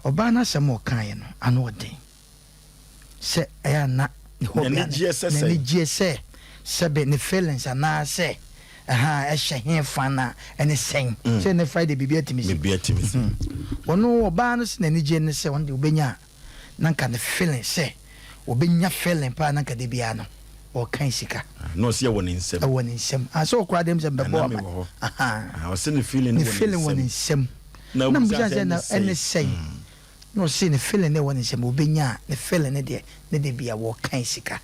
Ɔbaa no asɛm a ɔkaeɛ no, ano ɔden. Sɛ ɛyɛ a na ne hobby N'ani gyeɛ sɛ sɛn? N'ani gyeɛ sɛ sɛbe ne feelings anaasɛ ɛhaa ɛhyɛ he fa na ɛne sɛn. Sɛ nnɛ Friday biribi atumi si. Biribi atumi si. Ɔno ɔbaa no se n'ani gyeɛ ne sɛ ɔno deɛ ɔbɛnya a na nka ne feeling sɛ ɔbɛnya feeling paa na nka da biara no ɔrekan sika. Na ɔse ɛwɔ ne nsam. Ɛwɔ ne nsam. Ah sɛ ɔkora deɛ mesɛ mbɛbɔ Na ama. mewɔ hɔ. Ahaa. Ah ɔse ne feeling no Ne feeling wɔ ne nsam. Na Na wobisa mebisa sɛ sɛ na ɛne ɛne sɛn? sɛn? Na ɔse ne feeling no ɛwɔ ne nsam ɔbɛnya a ne feeling no deɛ ne da biara wɔrekan sika.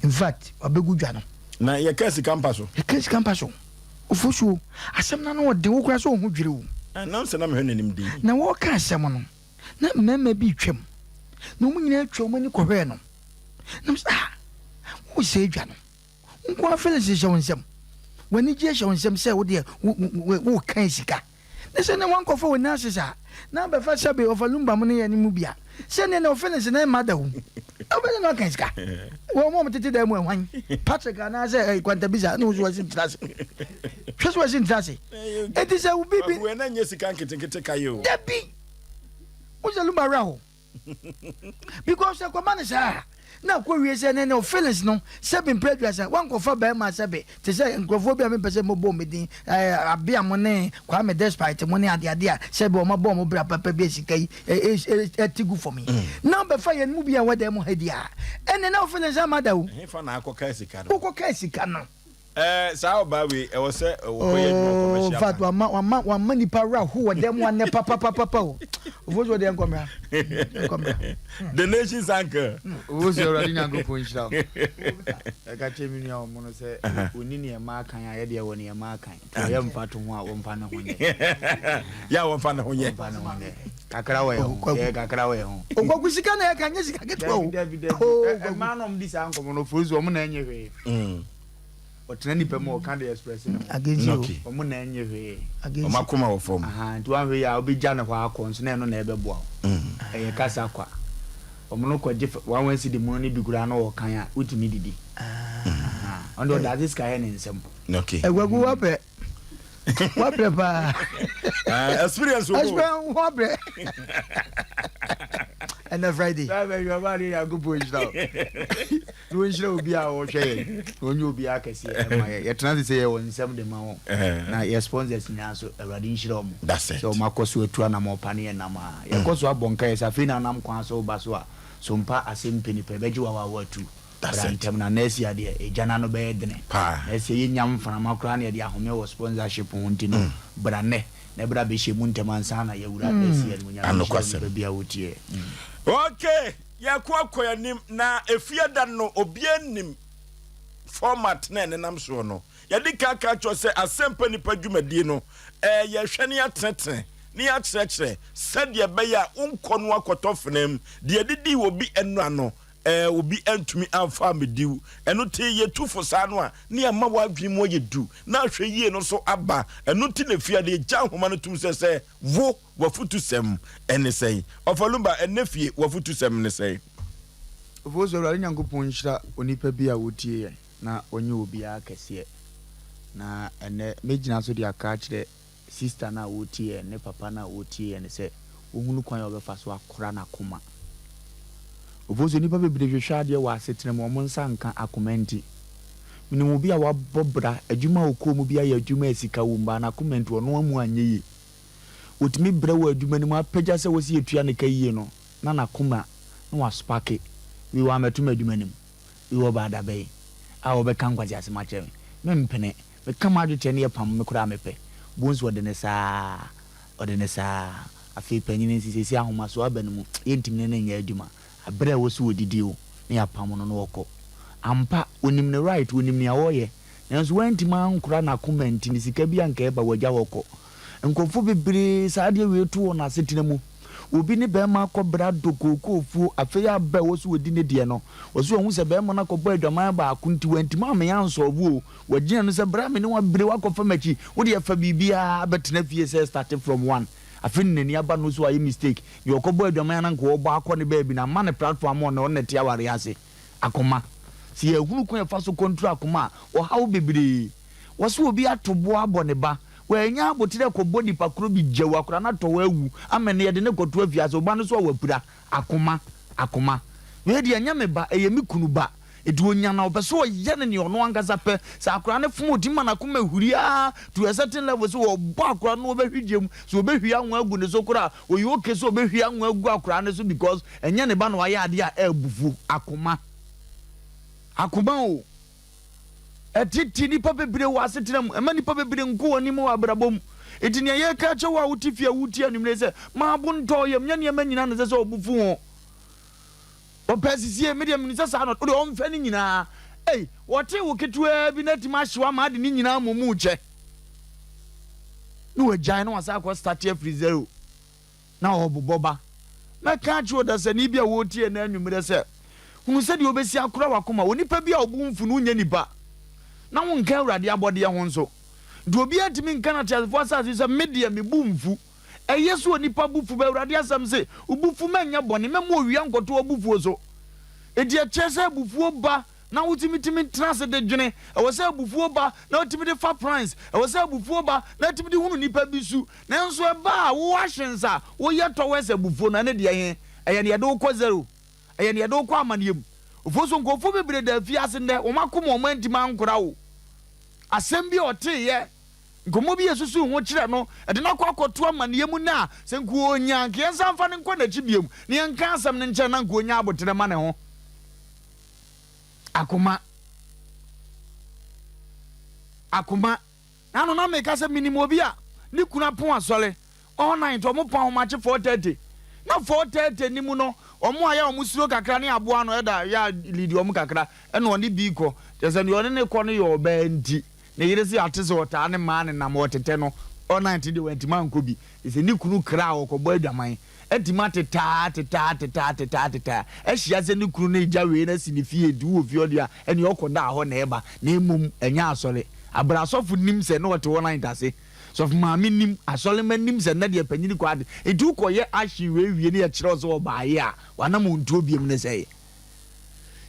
In fact wabɛgu dwa no. Na yɛka sika mpa so. Yɛka sika mpa so. Ofosuo, asɛm no ano ɔden wo koraa sɛ wo ho dwiri wo. Ɛnam sɛ na mehwɛ n'anim dinn. Na wɔreka asɛm no, na mmarima bi retwam, na wɔn nyinaa twaa wɔn ani kɔhwɛɛ no. Na ɔse, Ah, woresɛe dwa no. Wo nko ara feelings hyɛ wo nsam. W'anigyeɛ hyɛ wo nsam sɛ wo deɛ worekan sika. Ne sɛ ne wankɔfa wɔ nurses a, na abɛfa sɛbe ɔfa lumba mo ne yɛn mu bi a, sɛdeɛ na feelings na ɛmma da o. Wobɛyɛ na wakan sika. Wɔn a wɔtete dan mu ɛhwan? Patrick anaasɛ eh, Kwantabisa na wo nso wasi ntena ase. Hwɛ sɛ wasi ntena ase. Enti sɛ wo bibi. Kwaku ɛna nyɛ sika nketenkete ka yɛ o. Dabi. Wo sɛ lumba werɛ ho. Because sɛ kɔba no saa a, na akɔ wie sɛ ne ne feelings no sɛbi mpere aduasa wankɔfa bɛrima sɛbi te sɛ nkurɔfoɔ bi a mempɛ sɛ mobɔ wɔn din ɛɛ abea mo ne Kwame Despite mo ne adeade a sɛbi wɔn abɔ wɔn bra papa bi a sika yi ɛte gu fam yi na bɛfa yɛn mu bi a ɛwɔ dan mu ha di a ɛne na wo feelings ama da o. Ɛhefa na akɔka sika no? Wokɔka sika no. Ɛɛ saa ɔbaa wei ɛwɔ sɛ ɔkɔ yɛ adwuma wɔ Oh, commercial in fact, bank. wama wama wama nipa werɛ ho wɔ dɛm wa nnɛ papapapapa o. Ofo so deɛ nkɔmra. Nkɔmra. The nation's uncle. Owusu Awurade Nyankopɔn nhyira wo. Ɛka kyerɛ me nua ɔmo no sɛ ɔnni nea ɛma akan a yɛdeɛ wɔ nea ɛma akan. Nti ɔyɛ mfatoho a wɔmfa ne ho nyɛ. Yɛ a wɔmfa ne ho nyɛ. Wɔmfa ne ho nyɛ. Kakra wɔ yɛn ho. Yɛyɛ kakra wɔ yɛn ho. Okwaku sika na yɛka nyɛ sika ketewa o. Dabi dabi dabi. Oh, Kwaku. Mmaa na ɔmo di saa nkɔmɔ no ofori so ɔmo na ɛnyɛ hwee. Ɔtena nipa mu ɔka de express ne ho. Against you. Okay. Ɔmo na ɛnyɛ hwee. Against Ɔmo akoma wɔ fam. Ahaa nti wanhwɛ yie a wobɛgya ne hɔ akɔ nso na ɛno na ɛbɛboa wo. Ɛyɛ kasa kwa. Ɔmo no kɔgye 1 1 cedi mono no bi koraa na ɔɔkan a wotumi didi. Ahaa ɔno deɛ ɔde adze sika yɛ ne nsam. Okay. Kwaku wabrɛ. Wabrɛ paa. Ah, experience wo. Experience wabrɛ. Ɛnɛ Friday. Bye bye, ɔba de Nyankopɔn nhyira wo. Na ɔnhyira obi a ɔhwɛ yɛn. Na ɔnyɛ obi akɛseɛ ɛma yɛn. Yɛtena ase sɛ yɛwɔ nsɛm de ma wɔn. Na yɛ sponsors nyinaa nso, Awurade nhyira wɔn. That's it. Sɛ wɔn akɔ so atu anamɔn pa ne yɛn nam a. Yɛkɔ so abɔ nkaeɛ sɛ afei na anam kwan so woba so a, so mpa asɛm mpɛ nipa, ɛbɛgye wo awawa atu. That's Bra it. ntɛm na nɛɛse adeɛ, egya no ano bɛyɛ dene. Paa. Nɛɛse yɛnnya mframa koraa na yɛde ahome wɔ sponsorship ho nti no, bra nnɛ na bra bɛhyɛ mu ntɛm ansa na yɛawura nɛɛse animuonyam. Nhyira Anokwasɛm. onipa biara a ɔtie. Okay, yɛko akɔ yɛn anim na efie da no obiara nim format na ɛnenam soɔ no. Yɛde kan ka kyerɛ sɛ asɛmpa nipa dwumadie no ɛɛ yɛhwɛ ne yɛatenetene ne yɛakyerɛkyerɛ sɛdeɛ ɛbɛyɛ a wonkɔ no akɔtɔ fenam deɛ ɛdidi wɔ bi ɛnora no Ɛɛ, obi antumi amfa ammedi wo. Ɛno nti, yɛtu fo saa no a, na yɛama w'adwene mu ayɛ du, na ahwɛyie no nso aba. Ɛno nti na afei de yɛgya nhoma no tom sɛ, sɛ wo, w'afotusɛm ne sɛn? Ɔfa Lumba, ɛnnɛ fie, w'afotusɛm ne sɛn? Ofosu, Awurade Nyankopɔn nhyira onipa bi a ɔtie yɛn na ɔnyɛ obiara kɛseɛ. Na ɛnnɛ mɛgyina so de aka akyerɛ Sista no a ɔretie yɛn ne papa no a ɔretie yɛn no sɛ ɔhunu kwan a ɔbɛfa so akora n'akoma. Ofori sɛ nnipa bebree hwehwɛ adeɛ wɔ asetena mu, wɔn nsa nka, akoma nti. Menim obi a wabɔ bra, adwuma a ɔkɔɔ mu biara yɛ adwuma a sika wɔ mu, but n'akoma nti ɔno amu anyɛ yie. Ɔtumi brɛ wɔ adwuma no mu, apagya sɛ wɔsi yɛtua ne ka yie no, na n'akoma na waspake, wei wammɛto m'adwuma no mu, wei ɔbaa da bɛn a ɔbɛka nkwaseasɛm akyerɛ me, mempene. Meka m'adwekyerɛ ne yɛ pam me koraa mepɛ. Bones wɔde no saa, ɔde no saa. Afei panyin nso seesei ahomasoɔ aba ne mu, yɛntumi ne no nyɛ adwuma. Aberɛ a ɛwɔ sɛ ɔdidi o, na yɛapam no na ɔkɔ. Ampa, ɔnim ne right, ɔnim nea ɔreyɛ. Nanso wantumi ankora n'akoma nti no, sika bi a anka ɛba, wagya hɔ kɔ. Nkurɔfoɔ bebree saa adeɛ wei to wɔn asetena mu. Obi ne barima akɔbra adɔ kookoofuo, afei aba a ɛwɔ sɛ ɔdi ne deɛ no, ɔse wahu sɛ barima no akɔbɔ adwaman baako nti wantumi ammɛyɛ ansɔɔvo o, wagyina no sɛ bra me ne wo abere woakɔfa m'akyi, wo deɛ fa biribiara bɛtena fie sɛ starte from one. Afei na n'ani aba no so wayɛ mistake, deɛ ɔkɔbɔ adwaman a na anka ɔrebɔ akɔ ne baabi no amma no platform ama ɔne ɔno na ɛte awareɛ ase. Akoma. Sɛ yɛhunu kwan a yɛfa so control akoma a, ɔhaw bebree. Wɔse obi ato boɔ abɔ ne ba. Wannya aboterɛ kɔbɔ nipa korɔ bi gyaw akora no atɔ hɔ awu ama ɛnnɛ yɛde no kɔto afiase, wo ba no nso a wapira. Akoma, akoma. Wei deɛ ɛnyɛ me ba, ɛyɛ me kunu ba. Enti ɔnya no a ɔpɛ sɛ ɔyɛ no nea ɔno ankasa pɛ. Sɛ akora no fom a ɔtumi ma n'akoma huri ara to a certain level sɛ ɔbɔ akora no na ɔbɛhwe gya mu. Sɛ ɔbɛhwie anwa agu ne so koraa a, ɔyɛ okay sɛ ɔbɛhwie anwa agu akora no so because ɛnyɛ ne ba na wayɛ adeɛ a ɛrebufuo. Akoma. Akoma o. Ɛtete nnipa bebree wɔ asetena mu. Ɛma nnipa bebree nko wɔn anim wɔ abrabɔ mu. Enti nea yɛreka akyerɛ wo a wote fie a woretie anwummere yi sɛ, ma bo ntɔ wo yam, nyɛ nneɛma nyinaa na ɛsɛ sɛ wo bo fuw ho. Ɔpɛ asisie, me deɛ menim sɛ saa na ɔte, wodeɛ ɔmfɛ ne nyinaa. Ei, wɔtee wo ketewaa bi na atumi ahyew ama ade ne nyinaa mmom rekyɛ. Na wagyae na wasan akɔ starte afiri zero. Na ɔrebobɔ ba. Mɛka akyerɛ ɔdasani bi a ɔretie ɛnnɛ anwummerɛ sɛ, hunu sɛdeɛ wobɛsi akora w'akoma. Onipa bi a wo bo mfu no, wonyɛ nipa, na wonka Awurade abɔdeɛ ho nso. Nti obiara ntumi nka no ateasefoɔ asase so sɛ, Me deɛ, me bo mfu. Ɛyɛ sɛ onipa bo fu, but Awurade asɛm se, Wo bo fu ma ɛnyɛ bɔne, mɛma owia nkɔto w'abufuo so. Enti ɛkyerɛ sɛ abufuo ba na wotumi tumi tena ase de dwene. Ɛwɔ sɛ abufuo ba na wotumi de fa plans. Ɛwɔ sɛ abufuo ba na wotumi de hunu nnipa bi su. Nanso ɛba a wo actions a woyɛ towards abufuo no, ɛne deɛ he? Ɛyɛ nea ɛde wo kɔ zero. Ɛyɛ nea ɛde wo kɔ amaneɛ mu. Ofoɔ so nkurɔfoɔ bebree da afiase nnɛ, wɔn akoma wɔn antumi ankora wo. Asɛm bi a ɔteeɛ, nkɔmmɔ bi a ɛsusuw ho kyerɛ no, ɛde no akɔ akɔto amaneɛ mu nnɛ a, sɛ nka ɔnya a, nka yɛnsan mfa no nkɔ n'akyi biom na yɛnka asɛm no nkyerɛ no na nka ɔnya aboterɛ ma ne ho. Akoma. Akoma. Nano na meka sɛ menim obi a ne kunu apon asɔre all night, wɔn pon ahomakye 4:30. Na 4:30 ni mu no, wɔn a yɛ wɔn suro kakra ne aboa no ɛda yɛ a lead wɔn kakra, ɛna ɔne bi kɔ. Kyerɛ sɛ deɛ ɔne ne kɔ no yɛ ɔbaa nti, ne yere se ate sɛ ɔtaa ne mmaa nenam ɔtetɛ no all night deɛ wantumi ankɔ bi. Sɛ ne kunu kra a ɔkɔbɔ adwaman. Atumi atetaa atetaa atetaa atetaa atetaa ahyia sɛ ne kunu no regya wei no asi ne fie nti wowɔ fie hɔ deɛ a ɛneɛ ɔkɔ daa hɔ na ɛba na mmom ɛnyɛ asɔre. Aberɛ asɔfo nim sɛ na ɔte hɔ night ase, sɔfo maame nim, asɔremma nim sɛ nnɛ deɛ panyini kɔ ade nti wokɔ yɛ action wei wie ne yɛkyerɛ wo sɛ ɔbaeɛ a wanam ɔntuo biom ne sɛe.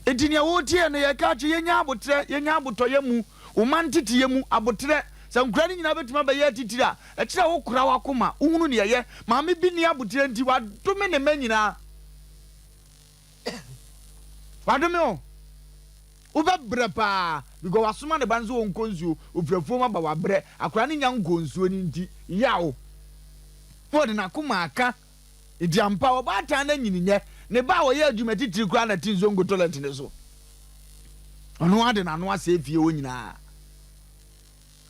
Nti nea woteɛ no yɛka akyerɛ yɛnya aboterɛ, yɛnya abotɔyɛ mu, wo mma nteteyɛ mu aboterɛ. Sɛ nkwadaa no nyinaa bɛtumi abɛyɛ atitire a, ɛkyerɛ wokora w'akoma, wohunu nea ɛyɛ. Maame bi nni aboterɛ nti, wadome ne mma nyinaa. Wadome wɔn. Wobɛbrɛ paa because wasoma ne ba no sɛ ɔnkɔ nsuo, ɔfiri afuom aba wabrɛ. Akwadaa no nya nkɔɔ nsuo no nti, yaw. Na ɔde n'akoma aka. Enti ampa, ɔbaatan no anyini nnɛ. Ne ba a ɔyɛ adwuma titiri koraa na ɛte nsuo ngu toilet no so. Ɔno ara de n'ano asɛe fie hɔ nyinaa.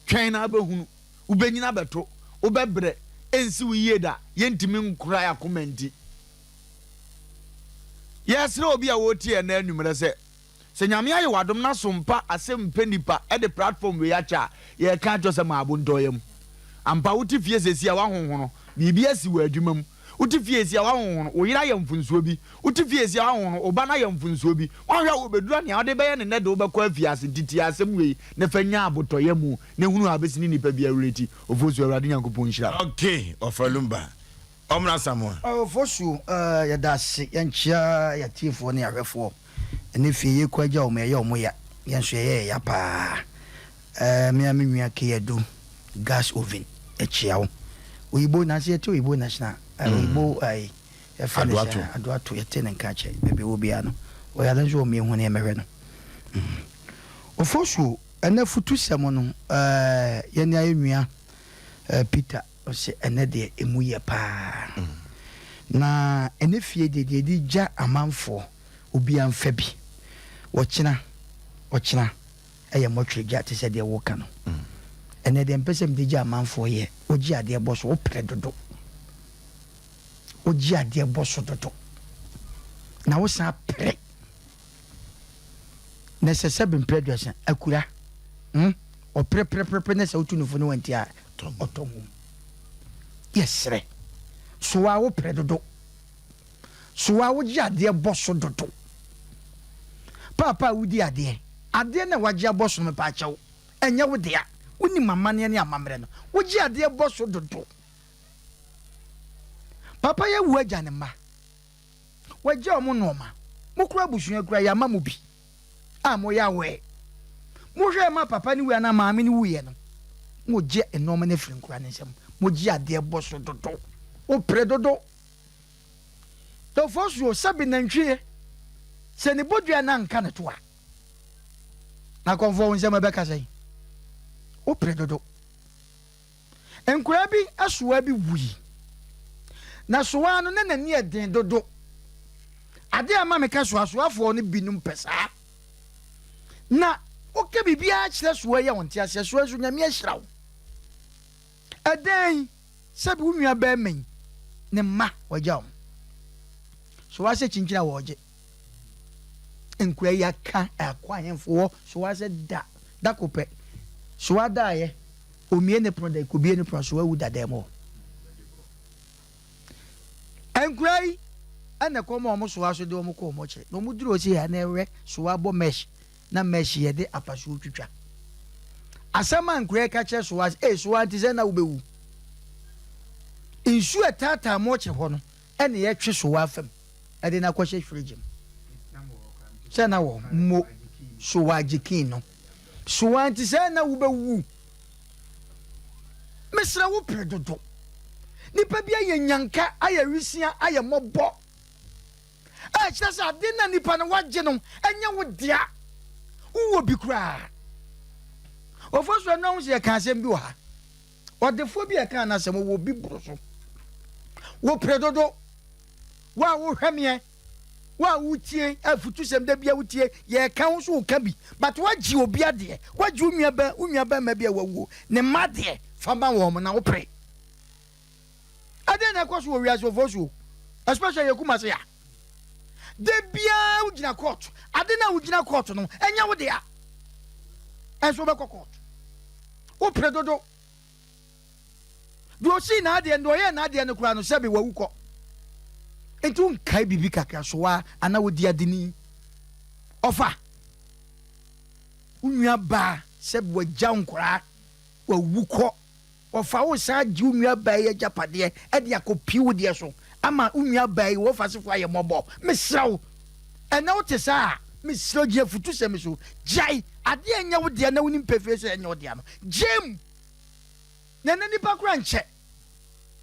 Twɛn na abɛhunu. Wobɛnyini abɛto. Wobɛbrɛ. Ɛnsi wo yie da. Yɛntumi nkora yɛn akoma nti. Yɛsrɛ obi a ɔretie yɛn nnɛ anwummerɛ sɛ, Sɛ Nyame ayɛ wo adom na so mpa asɛm mpɛ nipa de platform wei akyɛ a, yɛreka akyerɛ wo sɛ ma abo ntɔ yam. Ampa wote fie seesei a woahonhono, biribi asi wɔ adwuma mu. Wote fie seesei a woahonhono, wo yere ayɛ mfonsoɔ bi. Wote fie seesei a woahonhono, wo ba no ayɛ mfonsoɔ bi. Woanhwɛ a wɔbɛduru a nea wode bɛyɛ no nnɛ de wobɛkɔ afiase. Nti tie asɛm wei na fa nya abotɔyam na hunu a bɛsi ne nipa bi awerɛti. Ofosu Awurade Nyankopɔn nhyira wo. Okay, Ɔfa Lumba. Ɔmmra Asamoah. Ofosu, yɛda ase. Yɛnkyea yɛatiefoɔ ne yɛahwɛfoɔ. Ɛnɛ fie yɛkɔ agya wɔn ɛyɛ wɔn ya yɛn nso ɛyɛ yɛ ya paa ɛɛ me a me nua Keyadu gas oven ɛkyea wo oyibo nanso yɛte oyibo national ɛɛ oyibo ɛɛ yɛfrɛ no sɛ adoato yɛte ne nka kyɛ baabi wɔ biara no ɔyare nso wɔ mmiɛhu ne yɛmɛhwɛ no ofosuo ɛnɛ futusɛm no ɛɛ yɛne ayɛ nua ɛɛ Peter Ɔse ɛnɛ deɛ ɛmu yɛ paa. Na ɛnɛ fie deɛ deɛ yɛde gya amanfoɔ obia nfa bi. Ɔkyena ɔkyena ɛyɛ mɔtwere gya te sɛ deɛ woka no. Ɛnɛ deɛ mpɛ sɛ mede gya amanfoɔ yɛ wogye adeɛ bɔ so wopere dodo. Wogye adeɛ bɔ so dodo. Na wosan pere. Na ɛsɛ sɛ bempere aduasa akura. Hmm? Ɔpere pere pere pere na sɛ wotu no fo ne wanti a ɔtɔ mum. Yɛsrɛ. So a wopere dodo. So a wogye adeɛ bɔ so dodo. Paapa a wodi adeɛ. Adeɛ na wagye abɔ so no mepaakyɛw. Ɛnyɛ wo dea. Wonim amanneɛ ne amammerɛ no. Wogye adeɛ bɔ so dodo. Papa yɛ wu agya ne mma. Wagya wɔn nnoɔma. Mo koraa abusua koraa yɛama mo bi a moyɛ aware. Mohwɛɛ ma papa no wui anaa maame no wuiɛ no, Mogye nnoɔma no afiri nkora no nsam. Mogye adeɛ bɔ so dodo. Wopere dodo. Dɔfoɔ suo sɛbe nantwie sɛ ne bodua na nka ne to a, na kɔmfoɔ wo nsɛm ɛbɛka sɛn? Wopere dodo. Nkoraa bi asowa bi wui. Na sowa no na n'ani yɛ den dodo. Adeɛ a ɛma meka soa soafoɔ no binom pɛ saa. Na woka biribiara kyerɛ soa yi a ɔnte aseɛ. Soa nso Nyame ahyira wo. Ɛdɛn yi sɛbi wo nua bɛrima yi ne mma wagya wɔn. Soa sɛ kyinkyin a wɔregye. Nkura yi aka akɔ ahemfo hɔ soa sɛ da da ko pɛ. Soa daeɛ omie ne pono da kobie ne pono soa wu da dɛm hɔ. Nkura yi ɛna ɛkɔm a wɔn soa so de wɔn kɔ wɔn kyerɛ na wɔn duru ɔsi ha na ɛwɛ soa bɔ mesh na mesh yɛde apasuo twitwa. Asɛm a nkura yi ka kyerɛ soa ee soa nti sɛ na wobɛwu. Nsuo ɛtaataa mɔkyere hɔ no ɛna yɛtwe soa fam. de no akɔhyɛ fridge mu sɛ na wɔ mo sowa gyekin no sowa nti sɛ na wobɛwu mesrɛ wo pere dodo nipa bi ayɛ nyanka ayɛ wisia ayɛ mmɔbɔ a ɛkyerɛ sɛ ade na nipa no wagye no ɛnyɛ wo dea wowɔ bi koraa ɔfo so ɛno ho sɛ yɛka asɛm bi wɔ ha ɔdefoɔ bi a ɛka no asɛm ɔwɔ bi boro so wopere dodo Wo a wohwɛ meɛ, wo a wotie afutusɛm da bia wotie, yɛka wo so woka bi, but woagye obi adeɛ, woagye wo nua bɛ, wo nua bɛrima bi a wawuo, ne mma adeɛ, fa ma wɔn na wopere. Ɛdeɛn na ɛkɔ so wɔ wiase ofosuo, especially yɛ Kumasi a. Da biara wogyina court, ade no a wogyina court no, ɛnyɛ wo dea. Ɛnso wobɛkɔ court. Wopere dodo. Deɛ ɔsii n'adeɛ no, deɛ ɔyɛɛ n'adeɛ no koraa no, sɛbe wawu kɔ. Enti wonkae biribi kakra so a, anaa ɔdi adeni? Ɔfa wo nua baa, sɛbe wagya wo nkoraa, wawu kɔ. Ɔfa wo san agye wo nua baa yi agyapadeɛ de akɔpie wo deɛ so ama wo nua baa yi, wɔfa asefoɔ ayɛ mmɔbɔ. Mesrɛ wo, ɛnnɛ wote saa a, mesrɛ wo gyina afutusɛm yi so. Gyae adeɛ a ɛnyɛ wo dea na wonim pefee sɛ ɛnyɛ wo dea no. Gyae mu. Na ɛnɛ nipa koraa nkyɛ.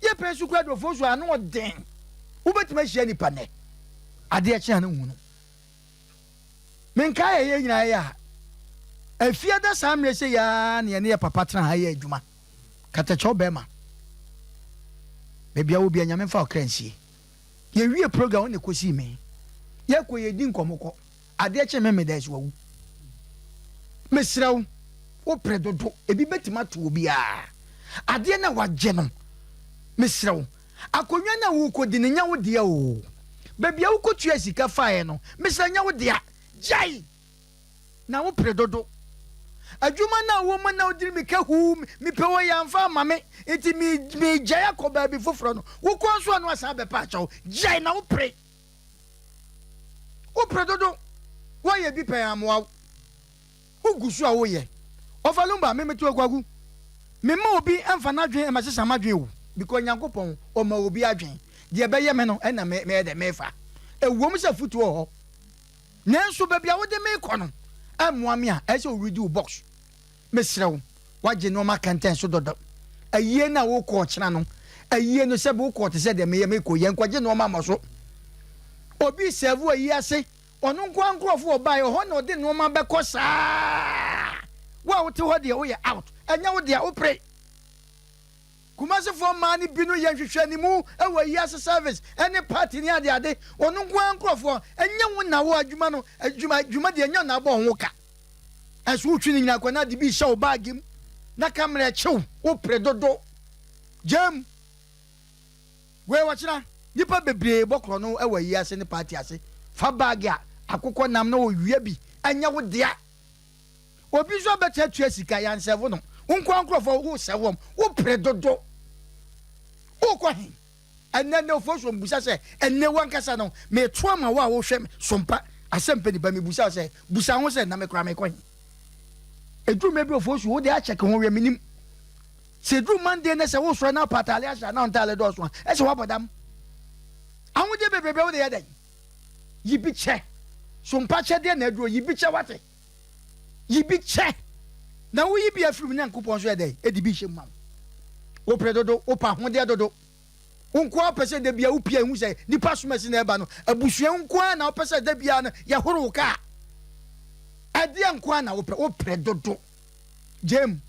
Yɛ pɛn so koraa dɔfoɔ so ano ɔden. Wobɛtumi ahyia nipa nɛ. Adeɛ kye a ne hu no. Menkae ɛyɛ nyinaa yɛ a. Afie da saa mmerɛ sɛ yɛa ne yɛne yɛ papa tena ha yɛ adwuma. Katakyɛw bɛrima. Baabi a wɔ bia Nyame mfa ɔkra nsie. Yɛwie program wo ne kɔsii me. Yɛkɔ yɛdi nkɔmmɔ kɔ. Adeɛ kye me meda so wawu. Mesrɛ wo, wo pere dodo, ebi bɛtumi ato obiara. Adeɛ no a wagye no, mesrɛ wo, akonnwa no a worekɔdi no nyɛ wo dea oo. Baabi a wokɔtua sika faeɛ no, mesrɛ nyɛ wo dea. Gyae! Na wo pere dodo. Adwuma no a wɔ mu na wodiri mika huu, mepɛ wɔ yɛ amfa ama me, nti megyae akɔ baabi foforɔ no, wokɔ nso a na wasan abɛpa akyɛw. Gyae na wo pere. Wopere dodo. Woayɛ bi pɛn amoa wo. Wogu so a woyɛ. Ɔfa Lumba, me mete Okwagu. Memma obi mfa n'adwene mmɛsesa m'adwene o because Nyankopɔn ɔma obi adwene. Deɛ ɛbɛyɛ me no ɛna me mɛyɛ dɛ mefa. Ɛwom sɛ afutuo wɔ hɔ nanso baabi a wode me rekɔ no ɛmmoa me a ɛsɛ sɛ wo read wo box. Mesrɛ wo, woagye nnoɔma kɛntɛn so dodo. Ayie no a wokɔ ɔkyena no, ayie no sɛbe wokɔ te sɛ deɛ meyɛ mekɔ yi, ɛnkɔgye nnoɔma mmɔ so. Obi sɛɛvo ayi ase, ɔno nko ara nkorɔfoɔ ɔbaeɛ, ɔhɔ na ɔde nnoɔma bɛkɔ saa. Wo a wote hɔ deɛ woyɛ out, ɛnyɛ wo dea, wopere. Kumasefoɔ mmaa no bi no yɛ nhwehwɛnimu wɔ ayi ase service ne party ne ade ade, ɔno nko ara nkorɔfoɔ, ɛnyɛ wo na wo adwuma no, adwuma, dwuma deɛ ɛnyɛ wo na abɔ ho ka. Ɛnso wotwi no nyinaa kɔ na ade bi rehyɛ wo baage mu na kamera kye wo, wopere dodo. Gyaa mu. Wei ɔkyena nnipa bebree bɔ korɔno wɔ ayi ase ne party ase. Fa baage a akokɔ nam na owia bi ɛnyɛ wo dea. Obi nso abɛtena atua sika yansɛvo no. Wo nkoa nkorɔfoɔ wo sɛvo wɔn. Wopere dodo. Wokɔ he? Ɛnnɛ nnɛ ofosuo mebisa sɛ ɛnnɛ wankasa no meto ama wo a wohwɛ me sompa asɛmpɛ nipa mebisa sɛ busa ho sɛ na me koraa mekɔ he? Ɛduru mmerɛ bi ofosuo wode akyɛke ho wɛ menim sɛ ɛduru Monday ne sɛ wosɔre na wopɛ ataale ahyɛ anaa ntaale dɔɔso a ɛsɛ woabɔ dam ahodeɛ bebrebe wode yɛ dɛn yi bi kyɛ sompa kyɛdeɛ na aduro yi bi kyɛ wate yi bi kyɛ. Na woyi bi afiri mu, Nyankopɔn nso yɛ dɛn? Ɛde bi hyɛ mu ma wo. Wopere dodo, wopɛ ahodeɛ dodo. Wo nko ara wopɛ sɛ da biara wopie hu sɛ nipa som asi na ɛba no. Abusua nko ara na wopɛ sɛ da biara no yɛhoro wo kaa. Ɛdeɛ nko ara na wopɛ, wopere dodo. Gyam,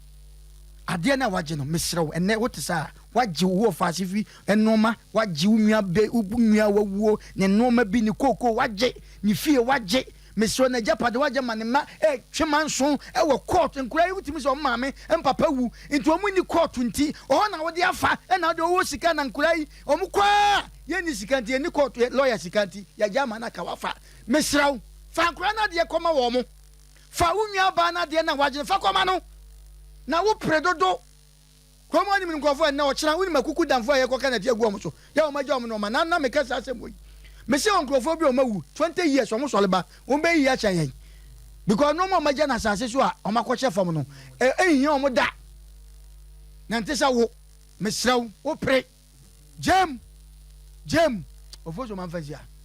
adeɛ no a wagye no, mesrɛ wo, ɛnnɛ wote saa a, wagye wo wɔfaase fi nnoɔma, wagye wo nua bɛ, wo nua wawuo, ne nnoɔma bi, ne kookoo wagye, ne fie wagye, mesrɛ wo, n'agyapade wagye ma ne mma ɛretwe manso wɔ court, nkwadaa yi wotumi sɛ wɔn maame mpapa wu, nti wɔn nni court nti, ɔhɔ na wode afa, ɛna wode ɔwɔ sika na nkwadaa yi, wɔn kɔ a, yɛnni sika nti, yɛnni court, lawyer sika nti, yɛagye ama no aka wafa, mesrɛ wo, fa nkwadaa no adeɛ kɔma wɔn. Fa wo nuabaa no adeɛ no a wagye no fa kɔma no, na wo pere dodo. Kurom hɔ nim nkurɔfoɔ ɛnnɛ, ɔkyena wonim akuku damfoɔ a yɛkɔka nɛteɛ agu wɔn so, yɛ wɔn agya wɔn nnoɔma. Na na meka saa asɛm wei, mese wɔ nkurɔfoɔ bi a wɔn awu 20 years wɔn sɔre ba, wɔn bɛyi yie akyɛn yɛn because nnoɔma a wɔn agya no asase so a wɔn akɔhyɛ fam no ɛnhia wɔn da. Na nte sɛ wo, mesrɛ wo, wo pere. Gyam! Gyam! Ofosu Manfasia.